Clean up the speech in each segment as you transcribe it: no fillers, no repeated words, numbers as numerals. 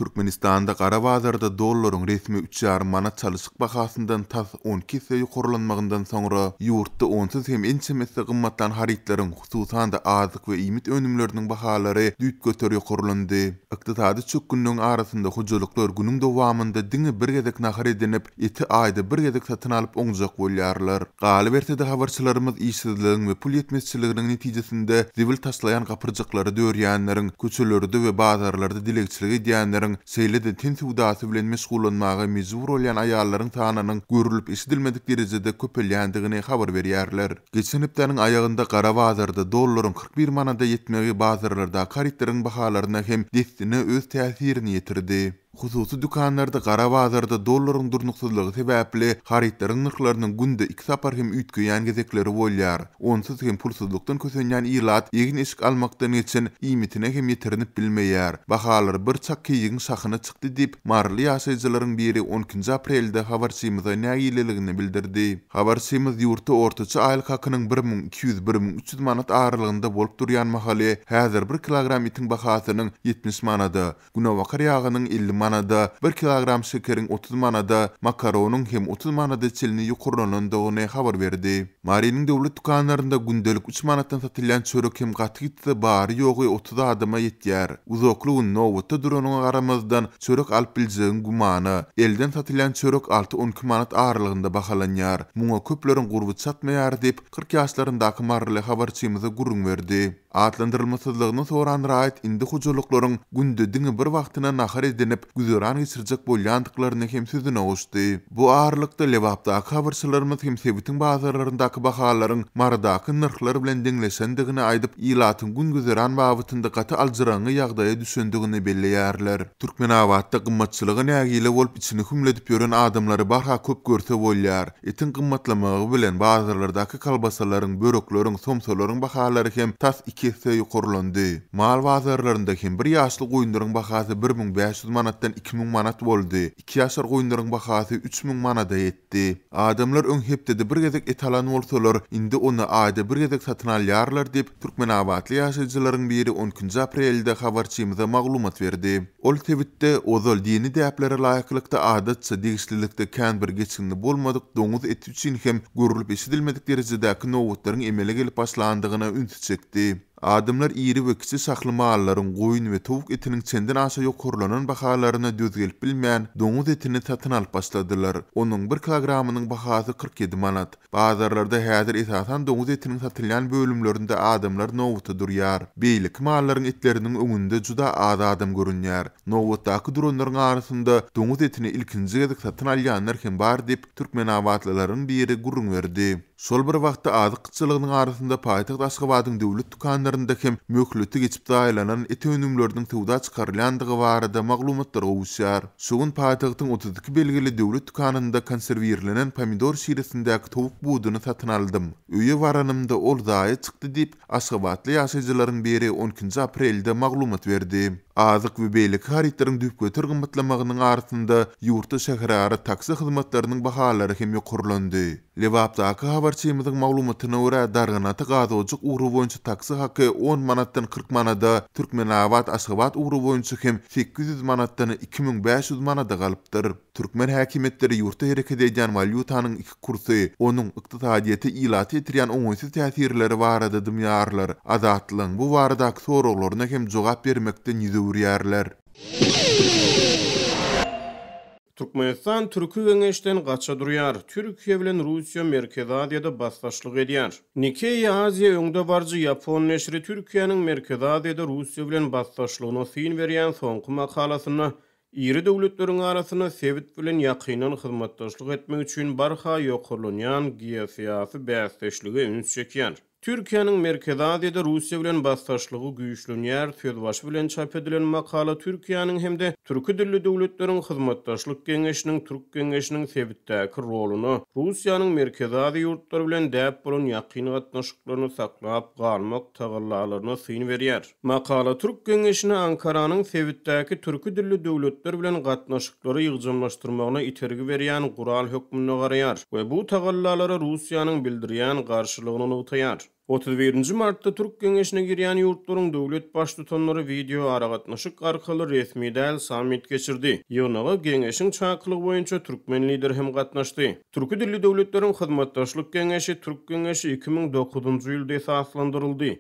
Türkmenistanda gara bazarda dollaryň resmi üç ýarym manat çalyşyk bahasyndan tas 12 esse ýokarlanmagyndan soňra, ýurtda onsuz hem ençeme esse gymmatlan harytlaryň, hususan-da azyk we iýmit önümleriniň bahalary düýpgöter ýokarlandy. Ykdysady çökgünligiň arasynda hojalyklar günüň dowamynda diňe bir gezek nahar edinip, eti aýda bir gezek satyn alyp oňjak bolýarlar. Galyberse-de habarçylarymyz işsizligiň we pul ýetmezçiliginiň netijesinde zibil taşlaýan gapyrjyklary dörýänleriň, köçelerde we bazarlarda dilegçilik edýänleriň, şeýle-de ten söwdasy bilen meşgullanmaga mejbur bolýan aýallaryň sanynyň görlüp-eşidilmedik derejede köpelýändigini habar berýärler. Geçen hepdäniň aýagynda gara bazarda dollaryň 41 manada ýetmegi bazarlardaky harytlaryň bahalaryna hem dessine öz täsirini ýetirdi. Hususy dükanlarda gara bazarda dollaryň durnuksyzlygy sebäpli harytlaryň nyrhlarynyň günde iki sapar hem üýtgeýän gezekleri bolýar. Onsuz hem pulsuzlykdan kösenýän ilat egin-eşik almakdan geçen, iýmitine hem ýetirinip bilmeýär. Bahalar bir çak keýigiň şahyna çykdy diýip, maryly ýaşaýjylaryň biri on ikinji aprelde habarçymyza nägileligini bildirdi. Habarçymyz ýurtda ortaça aýlyk hakynyň 1200, 1300 manat aralygynda bolup durýan mahaly, häzir bir kilogram etiň bahasynyň 70 manada, Günebakar ýagynyň 50 manada, bir kilogram şekeriň 30 manada, makaronyň hem 30 manada çenli ýokarlanandygyny habar berdi. Marynyň döwlet dükanlarynda gündelik üç manatdan satylýan çörek hem gaty gitse bary-ýogy 30 adama ýetýär. Uzakly gün nobatda duranyňa garamazdan, çörek alyp biljegiň gümana. Elden satylýan çörek alty-on iki manat aralygynda bahalanýar. Muňa köpleriň gurby çatmaýar diýip, 40 ýaşlaryndaky maryly habarçymyza gürrüň berdi. Atlandyrylmasyzlygyny soran raýat indi hojalyklaryň günde diňe bir wagtyna nahar edinip, güzeran geçirjek bolýandyklaryny hem sözüne goşdy. Bu aralykda, Lebapdaky habarçylarymyz hem sebitiň bazarlaryndaky bahalaryň Marydaky nyrhlar bilen deňleşendigini aýdyp, ilatyň gün-güzeran babatynda gaty aljyraňňy ýagdaýa düşendigini belleýärler. Türkmenabatda gymmatçylyga nägile bolup içini hümledip ýören adamlary barha köp görse bolýar. Etiň gymmatlamagy bilen bazarlardaky kolbasalaryň, börekleriň, somsalaryň bahalary hem tas iki esse ýokarlandy. Mal bazarlarynda hem bir ýaşly goýunlaryň bahasy 1500 manatdan 2000 manat boldy, iki ýaşar goýunlaryň bahasy 3000 manada ýetdi. Adamlar öň hepdede bir gezek et alan bolsalar, indi ony aýda bir gezek satyn alýarlar diýip, türkmenabatly ýaşaýjylaryň biri on ikinji aprelde habarçymyza maglumat berdi. Ol sebitde ozal dini däplere laýyklykda adatça degişlilikde kän bir geçginli bolmadyk doňuz eti üçin hem görlüp-eşidilmedik derejedäki nobatlaryň emele gelip başlandygyna ünsi çekdi. Adamlar iri we kiçi şahly mallaryň, goýun we towuk etiniň çenden aşa ýokarlanan bahalaryna döz gelip bilmän, doňuz etini satyn alyp başladylar. Onuň bir kilogramynyň bahasy 47 manat. Bazarlarda häzir esasan doňuz etiniň satylýan bölümlerinde adamlar nobata durýar. Beýleki mallaryň etleriniň öňünde juda az adam görünýär. Nobatdaky duranlaryň arasynda doňuz etini ilkinji gezek satyn alýanlar hem bar diýip, türkmenabatlylaryň biri gürrüň berdi. Şol bir wagtda, azyk gytçylygynyň arasynda paýtagt Aşgabadyň döwlet dükanlarynda hem möhleti geçip zaýalanan et önümleriniň söwda çykarylýandygy barada maglumatlar gowuşýar. Şu gün paýtagtyň 32 belgili döwlet dükanynda konserwirlenen pomidor şiresindäki towuk buduny satyn aldym. Öýe baranymda ol zaýa çykdy diýip, aşgabatly ýaşaýjylaryň biri on ikinji aprelde maglumat berdi. Azyk we beýleki harytlaryň düýpgöter gymmatlamagynyň arasynda ýurtda şäherara taksi hyzmatlarynyň bahalary hem ýokarlandy. Lebapdaky habarçymyzyň maglumatyna görä, Darganata Gazojak ugry boýunça taksi haky on manatdan 40 manada, Türkmenabat-Aşgabat ugry boýunça hem 800 manatdan 2500 manada galypdyr. Türkmen häkimiýetleri ýurtda hereket edýän walýutanyň iki kursy, onuň ykdysadyýete, ilata ýetirýän oňaýsyz täsirleri barada dymýarlar, Azatlygyň bu baradaky soraglaryna hem jogap bermekden ýüz öwürýärler. Türkmenistan Türki Geňeşden gaça durýar, Türkiýe bilen Russiýa Merkezi Aziýada basdaşlyk edýär. Nikkei Aziýa öňdebaryjy ýapon neşiri Türkiýäniň Merkezi Aziýada Russiýa bilen basdaşlygyna syn berýän soňky makalasynda iri döwletleriň arasynda sebit bilen ýakyndan hyzmatdaşlyk etmek üçin barha ýokarlanýan geosyýasy bäsdeşlige üns çekýär. Türkiýäniň Merkezi Aziýada Russiýa bilen basdaşlygy güýçlenýär sözbaşy bilen çap edilen makala Türkiýäniň hem-de Türki dilli döwletleriň hyzmatdaşlyk geňeşiniň Türk geňeşiniň sebitdäki roluna, Russiýanyň Merkezi Aziýa ýurtlary bilen däp bolan ýakyn gatnaşyklaryny saklap galmak tagallalaryna syn berýär. Makala Türk geňeşine Ankaranyň sebitdäki türki dilli döwletler bilen gatnaşyklary ýygjamlaşdyrmagyna itergi berýän gural hökmünde garaýar we bu tagallalara Russiýanyň bildirýän garşylygyny nygtaýar. 31 nji martda Türk Geňeşine girýän ýurtlaryň döwlet Baştutanlary wideoaragatnaşyk arkaly resmi däl sammit geçirdi. Ýygnaga Geňeşiň çakylygy boýunça türkmen Lideri hem gatnaşdy. Türki dilli döwletleriň hyzmatdaşlyk geňeşi Türk Geňeşi 2009-njy ýylda esaslandyryldy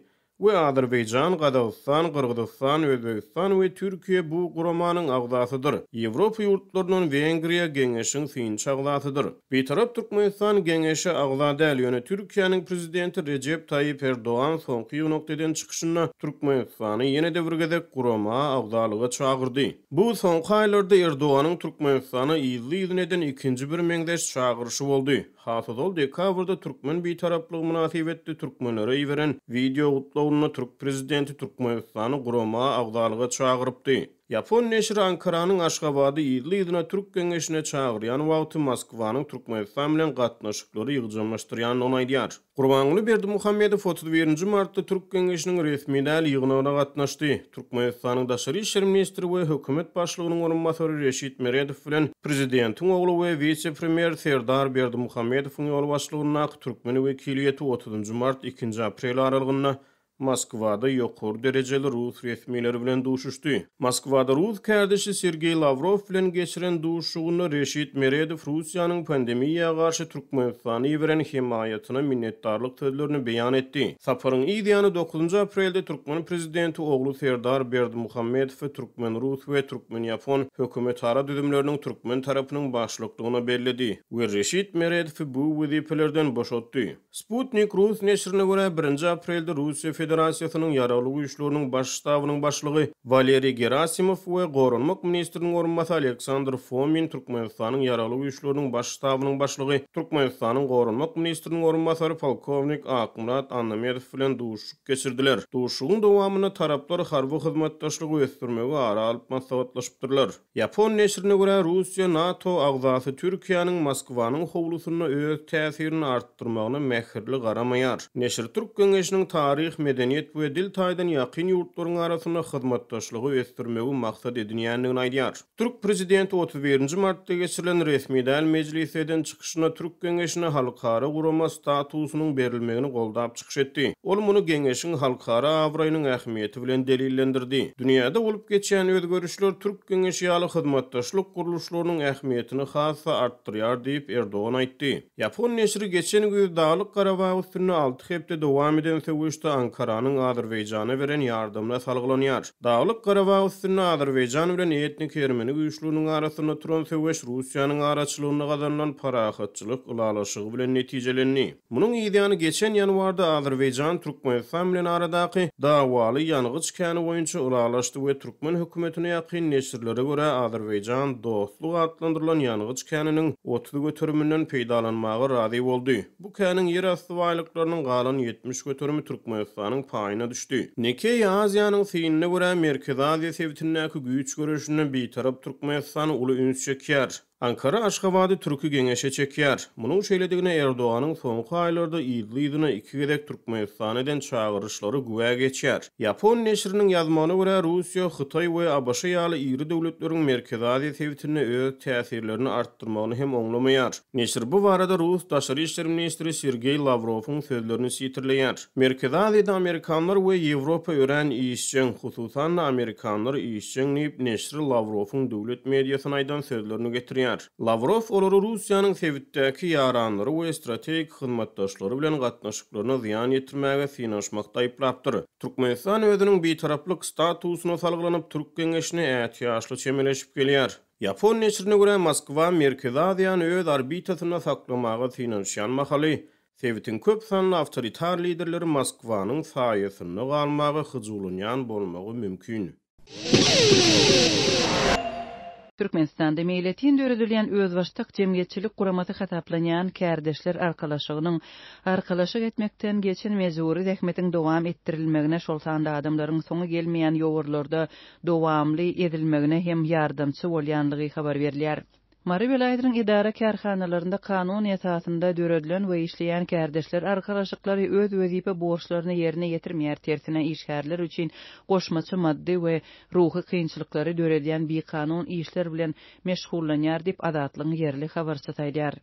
we Azerbaýjan, Gazagystan, Gyrgyzystan, Özbegistan we Türkiýe bu guramanyň agzasydyr. Ýewropa ýurtlaryndan Wengriýa Geňeşiň synçy agzasydyr. Bitarap Türkmenistan Geňeşe agza däl, ýöne Türkiýäniň Prezidenti Rejep Taýyp Erdogan soňky ýygnakda eden çykyşynda Türkmenistany ýene-de bir gezek gurama agzalyga çagyrdy. Bu soňky aýlarda Erdoganyň Türkmenistana yzly-yzyna eden ikinji bir meňzeş çagyryşy boldy. Has ozal dekabrda türkmen bitaraplygy mynasybetli türkmenlere iberen wideo gutlagynda türk prezidenti Türkmenistany gurama agzalyga çagyrypdy. Ýapon neşiri Ankaranyň Aşgabady yzly-yzyna Türk geňeşine çagyrýan wagty Moskwanyň Türkmenistan bilen gatnaşyklary ýygjamlaşdyrýandygyny aýdýar. Gurbanguly Berdimuhamedow 31 nji martda Türk geňeşiniň resmi däl ýygnagyna gatnaşdy. Türkmenistanyň daşary işler ministri we hökümet başlygynyň orunbasary Reşit Meredow bilen prezidentiň ogly we wise-premýer Serdar Berdimuhamedowyň ýolbaşçylygyndaky türkmen wekiliýeti otuzynjy mart, ikinji aprel aralygynda Moskwada ýokary derejeli rus resmileri bilen duşuşdy. Moskwada rus kärdeşi Sergeý Lawrow bilen geçiren duşuşygynda Reşit Meredow Russiýanyň pandemiýa garşy Türkmenistana iberen hemaýatyna minnetdarlyk sözlerini beýan etdi. Saparyň yz ýany dokuzynjy aprelde türkmen prezidenti ogly Serdar Berdimuhamedowy türkmen-rus we türkmen-ýapon hökümetara düzümleriniň türkmen tarapynyň başlyklygyna belledi we Reşit Meredowy bu wezipelerden boşatdy. Sputnik rus neşirine görä, birinji aprelde Russiýa Federasiýasynyň Ýaragly Güýçleriniň Baş ştabynyň başlygy Waleriý Gerasimow we goranmak ministriniň orunbasary Aleksandr Fomin Türkmenistanyň Ýaragly Güýçleriniň Baş ştabynyň başlygy, Türkmenistanyň goranmak ministriniň orunbasary polkownik Akmyrat Annamedow bilen duşuşyk geçirdiler. Duşuşygyň dowamynda taraplar harby hyzmatdaşlygy ösdürmegi ara alyp maslahatlaşypdyrlar. Ýapon neşirine görä, Russiýa NATO agzasy Türkiýäniň Moskwanyň howlusynda öz täsirini artdyrmagyna mähirli garamaýar. Neşir Türk geňeşiniň taryh, medeniýet we dil taýdan ýakyn ýurtlaryň arasynda hyzmatdaşlygy ösdürmegi maksat edinýändigini aýdýar. Türk prezidenti 31 nji martda geçirilen resmi däl mejlisde eden çykyşynda Türk geňeşine halkara gurama statusynyň berilmegini goldap çykyş etdi. Ol muny geňeşiň halkara abraýynyň ähmiýeti bilen delillendirdi. Dünýäde bolup geçýän özgerişler Türk geňeşi ýaly hyzmatdaşlyk gurluşlarynyň ähmiýetini has-da artdyrýar diýip, Erdogan aýtdy. Ýapon neşiri geçen güýz Daglyk-Garabag üstünde alty hepde dowam eden söweşde Ankaranyň Azerbaýjana beren ýardamyna salgylanýar. Daglyk-Garabag üstünde Azerbaýjan bilen etniki ermeni güýçleriniň arasynda turan söweş Russiýanyň araçylygynda gazanylan parahatçylyk ylalaşygy bilen netijelendi. Munuň yzýany geçen ýanwarda Azerbaýjan Türkmenistan bilen aradaky dawaly ýangyç käni boýunça ylalaşdy we türkmen hökümetine ýakyn neşirlere görä Azerbaýjan Dostluk atlandyrylan ýangyç käniniň 30 göteriminden peýdalanmaga razy boldy. Bu käniň ýerasty baýlyklarynyň galan 70 göterimi Türkmenistanyň paýyna düşdi. Nikkei Aziýanyň synyna görä Merkezi Aziýa sebitindäki güýç göreşinde Bitarap Türkmenistan uly üns çekýär. Ankara Aşgabady Türki geňeşe çekýär. Munuň şeýledigine Erdoganyň soňky aýlarda yzly-yzyna iki gezek Türkmenistana eden çagyryşlary güwä geçýär. Ýapon neşiriniň ýazmagyna görä, Russiýa, Hytaý we ABŞ ýaly iri döwletleriň Merkezi Aziýa sebitinde öz täsirlerini artdyrmagyny hem oňlamaýar. Neşir bu barada rus daşary işler ministri Sergeý Lawrowyň sözlerini sitirleýär. Merkezi Aziýada amerikanlar we Ýewropa örän işjeň, hususan-da, amerikanlar işjeň diýip, neşir Lawrowyň döwlet mediasyna aýdan sözlerini getirýär. Lawrow olary Russiýanyň sebitdäki ýaranlary we strategik hyzmatdaşlary bilen gatnaşyklaryna zyýan ýetirmäge synanyşmakda aýyplapdyr. Türkmenistan özüniň bitaraplyk statusyna salgylanyp, Türk geňeşine ätiýaçly çemeleşip gelýär. Ýapon neşirine görä, Moskwa Merkezi Aziýany öz orbitasynda saklamaga synanyşýan mahaly, sebitiň köp sanly awtoritar liderleri Moskwanyň saýasynda galmaga hyjuwlanýan bolmagy mümkin. Türkmenistanda meýletin döredilýän özbaşdak jemgyýetçilik guramasy hasaplanýan Kärdeşler arkalaşygynyň arkalaşyk etmekden geçen mejbury zähmetiň dowam etdirilmegine, şol sanda adamlaryň soňy gelmeýän ýowarlarda dowamly ezilmegine hem ýardamçy bolýanlygy habar berilýär. Mary welaýatynyň edara-kärhanalarynda kanun esasynda döredilen we işleýän kärdeşler arkalaşyklary öz wezipe borçlaryny ýerine ýetirmeýär, tersine işgärler üçin goşmaça maddy we ruhy kynçylyklary döredýän bikanun işler bilen meşgullanýar diýip, Azatlygyň ýerli habarçysy aýdýar.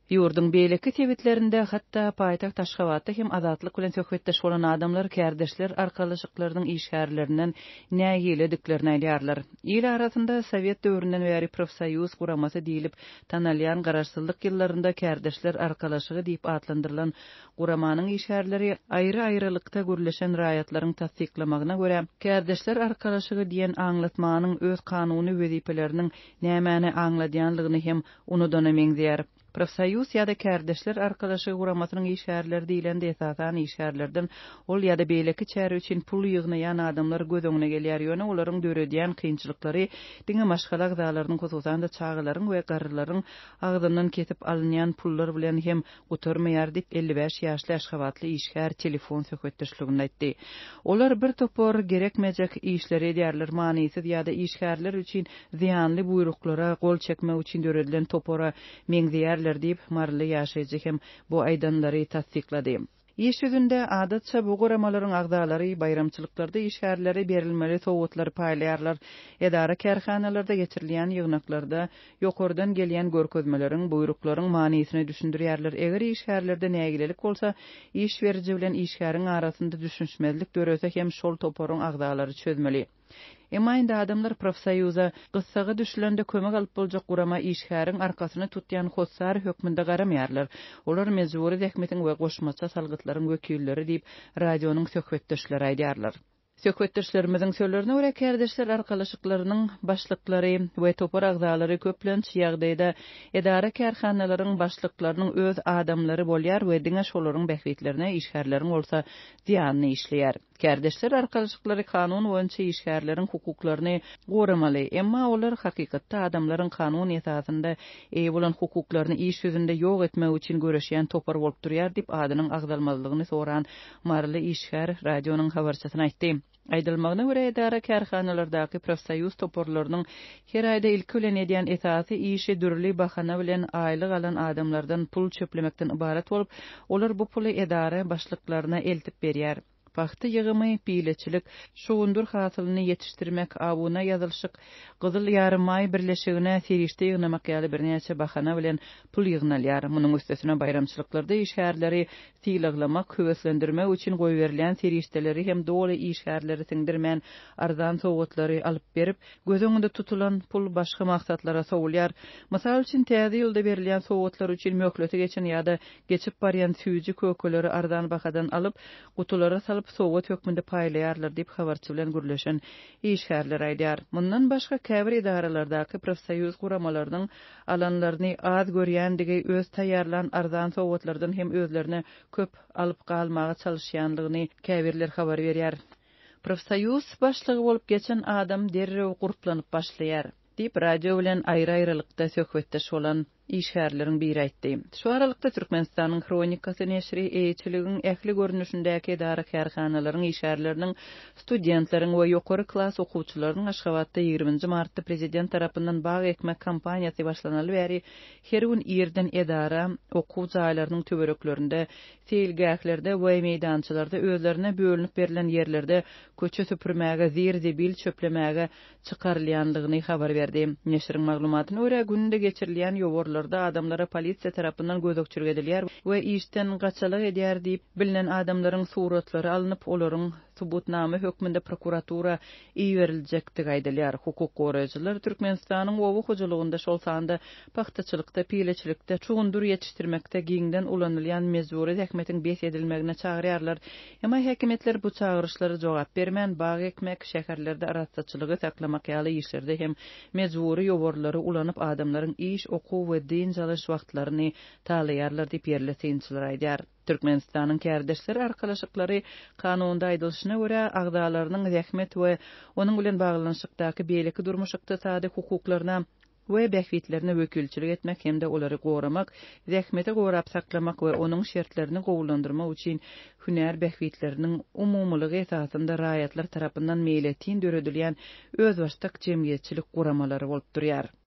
Ýurduň beýleki sebitlerinde, hatda paýtagt Aşgabatda hem Azatlyk bilen söhbetdeş bolan adamlar kärdeşler arkalaşyklarynyň işgärlerinden nägilediklerini aýdýarlar. Il arasynda sowet döwründen bäri profsoýuz guramasy diýlip tanalýan garaşsyzlyk ýyllarynda kärdeşler arkalaşygy diýip atlandyrylan guramanyň işgärleri aýry-aýrylykda gürleşen raýatlaryň tassyklamagyna görä, kärdeşler arkalaşygy diýen aňlatmanyň öz kanuny wezipeleriniň nämäni aňladýanlygyny hem unudana meňzeýär. Profsoýuz ýa-da kärdeşler arkalaşygy guramasynyň işgärleri diýlende esasan işgärlerden ol ýa-da beýleki çäre üçin pul ýygnaýan adamlar göz öňüne gelýär, ýöne olaryň döredýän kynçylyklary diňe maşgala agzalarynyň hususan-da çagalaryň we garrylaryň agzyndan kesip alynýan pullar bilen hem gutarmaýar diýip, 55 ýaşly aşgabatly işgär telefon söhbetdeşliginde aýtdy. Olar bir topar gerekmejek işleri edýärler, manysyz ýa-da işgärler üçin zyýanly buýruklara gol çekmek üçin döredilen topara meňzeýärler diýip, maryly ýaşaýjy hem bu aýdanlary tassyklady. Iş ýüzünde, adatça, bu guramalaryň agzalary baýramçylyklarda işgärlere berilmeli sowgatlary paýlaýarlar. Edara-kärhanalarda geçirilýän ýygnaklarda ýokardan gelýän görkezmeleriň, buýruklaryň manysyny düşündirýärler. Eger işgärlerde nägilelik bolsa, iş beriji bilen işgäriň arasynda düşünişmezlik dörese hem şol toparyň agzalary çözmeli. Emma indi adamlar profsoýuza, gyssaga düşülende kömek alyp boljak gurama işgäriň arkasyny tutýan hossar hökmünde garamaýarlar. Olar mejbury zähmetiň we goşmaça salgytlaryň wekilleri diýip, radionyň söhbetdeşleri aýdýarlar. Söhbetdeşlerimiziň sözlerine görä, kärdeşler arkalaşyklarynyň başlyklary we topar agzalary köplenç ýagdaýda edara-kärhanalaryň başlyklarynyň öz adamlary bolýar we diňe şolaryň bähbitlerine, işgärleriň bolsa zyýanyna işleýär. Kärdeşler arkalaşyklary kanun boýunça işgärleriň hukuklaryny goramaly, emma olar hakykatda adamlaryň kanun esasynda eýe bolan hukuklaryny iş ýüzünde ýok etmek üçin göreşýän topar bolup durýar diýip, adynyň agzalmazlygyny soran maryly işgär radionyň habarçysyna aýtdy. Aýdylmagyna görä, edara-kärhanalardaky profsoýuz toparlarynyň her aýda ilki bilen edýän esasy işi dürli bahana bilen aýlyk alan adamlardan pul çöplemekden ybarat bolup, olar bu puly edara başlyklaryna eltip berýär. Pagta ýygymy, pileçilik, şugundyr hasylyny ýetişdirmek, abuna ýazylyşyk, Gyzyl Ýarymaý birleşigine serişde ýygnamak ýaly birnäçe bahana bilen pul ýygnalýar. Munuň üstesine baýramçylyklarda işgärleri sylaglamak, höweslendirmek üçin goýberilýän serişdeleri hem doly işgärleri siňdirmän, arzan sowgatlary alyp berip, göz öňünde tutulan pul başga maksatlara sowulýar. Mysal üçin, Täze ýylda berilýän sowgatlar üçin möhleti geçen ýa-da geçip barýan süýji-kökeleri arzan bahadan alyp, gutulara salyp, sowgat hökmünde paýlaýarlar diýip, habarçy bilen gürleşen işgärler aýdýar. Mundan başga, käbir edaralardaky profsoýuz guramalarynyň alanlaryny az görýändigi, öz taýýarlan arzan sowgatlardan hem özlerine köp alyp galmaga çalyşýanlygyny käbirler habar berýär. Profsoýuz başlygy bolup geçen adam derrew gurplanyp başlaýar. Diýip, radio bilen aýry-aýrylykda söhbetdeş bolan işgärleriň biri aýtdy. Şu aralykda, Türkmenistanyň Hronikasy neşiri eýeçiligiň ähli görnüşindäki edara-kärhanalaryň işgärleriniň, studentleriň we ýokary klas okuwçylarynyň Aşgabatda ýigriminji martda prezident tarapyndan bag ekmek kampaniýasy başlanaly bäri her gün irden edara, okuw jaýlarynyň töwereklerinde, seýilgählerde we meýdançalarda özlerine bölünip berlen ýerlerde köçe süpürmäge, zir-zibil çöplemäge çykarylýandygyny habar berdi. Neşiriň maglumatyna görä, günde geçirilýän ýowarlarda adamlara polisiýa tarapyndan gözegçilik edilýär we işden gaçalak edýär diýip bilnen adamlaryň suratlary alnyp, olaryň subutnama hökmünde prokuratura iberiljekdigi aýdylýar. Hukuk goraýjylar Türkmenistanyň oba hojalygynda, şol sanda pagtaçylykda, pileçilikde, şugundyr ýetişdirmekde giňden ulanylýan mejbury zähmetiň bes edilmegine çagyrýarlar. Emma häkimiýetler bu çagyryşlara jogap bermän, bag ekmek, şäherlerde arassaçylygy saklamak ýaly işlerde hem mejbury ýowarlary ulanyp, adamlaryň iş, okuw we dynç alyş wagtlaryny talaýarlar diýip, ýerli synçylar aýdýar. Türkmenistanyň Kärdeşler arkalaşyklary kanunda aýdylyşyna görä, agzalarynyň zähmet we onuň bilen baglanyşykdaky beýleki durmuş-ykdysady hukuklaryna we bähbitlerine wekilçilik etmek hem-de olary goramak, zähmeti gorap saklamak we onuň şertlerini gowulandyrmak üçin hünär bähbitleriniň umumylygy esasynda raýatlar tarapyndan meýletin döredilýän özbaşdak jemgyýetçilik guramalary bolup durýar.